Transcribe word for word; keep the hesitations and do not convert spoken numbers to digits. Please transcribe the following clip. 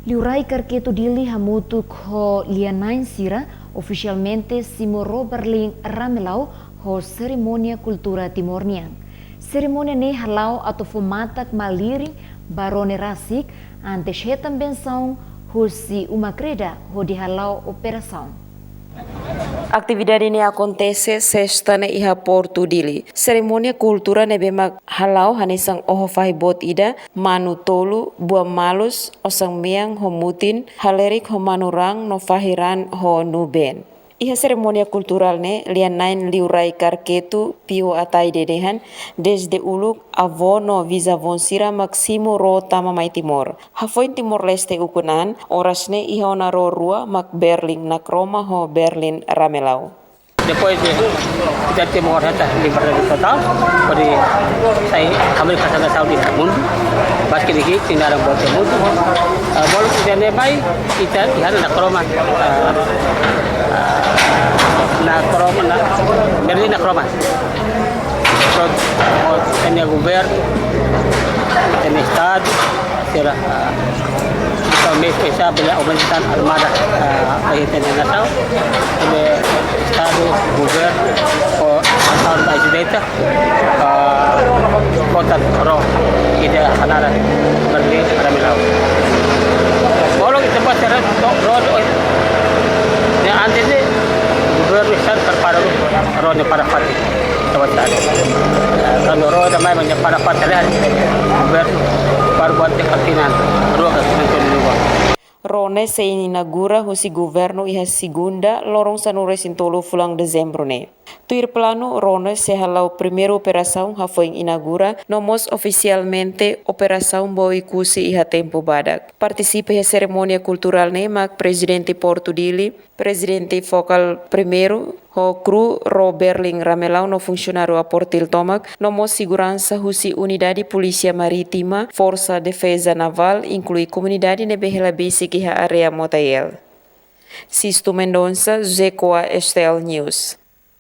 Liurai Karketu Dili hamutuk ho lia-na'in sira ofisialmente simu ró Berlin Ramelau ho serimónia kultura Timor nian. Serimónia ne'e hala'o atu fó matak malirin ba ró ne'e rasik, antes hetan bensaun husi uma-kreda hodi hala'o operasaun. Atividade ne'e akontese Sesta ne'e iha Portu Dili. Serimónia kultura ne'ebé mak hala'o hanesan oho fahi boot ida, manu tolu, buah malus, osan-mean ho mutin, halerik ho manu-raan no fahi-raan ho nuu-been. Iha serimónia kulturál ne'e, lia-na'in Liurai Karketu Pio Ataide dehan, dezde uluk avó no bizavó sira mak simu ró tama mai Timor. Hafoin Timor-Leste ukun an, oras ne'e iha ona ró rua mak Berlin Nakroma ho Berlin Ramelau. Depois de ita Timor hetan liberdade totál, hodi sai hamriik hanesan nasaun iha mundu, maski de'it ita naran boot iha mundu. Ah, balu ita ne'e mai, ita iha Nakroma, ah, ah, Nakroma, na, Berlin Nakroma. Terus, oh, ita-nia governu, ita-nia estadu, sira, ah, ita mesti bisa bele organizasaun armada, ah, iha ita-nia nasaun, bele estadu, governu, ho nasaun ba ita, ah, kota ró, ida hanaran Berlin Ramelau. Balu ita ba sira to'o ró, oh, ne'e antes ne'e, governu estadu prepara dulu ró ne'e para fatin. Tawat tadi. Kuandu ró ida mai manya para fatin, governu baru buat dekat tinan, ró ka tinan tolu lubang. Ró ne'e sei inaugura husi governu iha Segunda, loron sanulu-resin-tolu fulan Dezembru ne'e. Tuir planu, ró ne'e sei hala'o primeiru operasaun hafoin inaugura, no mós ofisialmente operasaun ba Oekusi iha tempu badak. Partisipa iha serimónia kulturál ne'e mak Prezidente Portu Dili, Prezidente Fokal Primeiru, ho kru ró Berlin Ramelau no funsionáriu APORTIL tomak, no mós seguransa husi Unidade Polísia Marítima, Forsa Defeza Navál, inklui komunidade ne'ebé hela besik iha área Motael. Sisto Mendonça, José Coa, S T L News.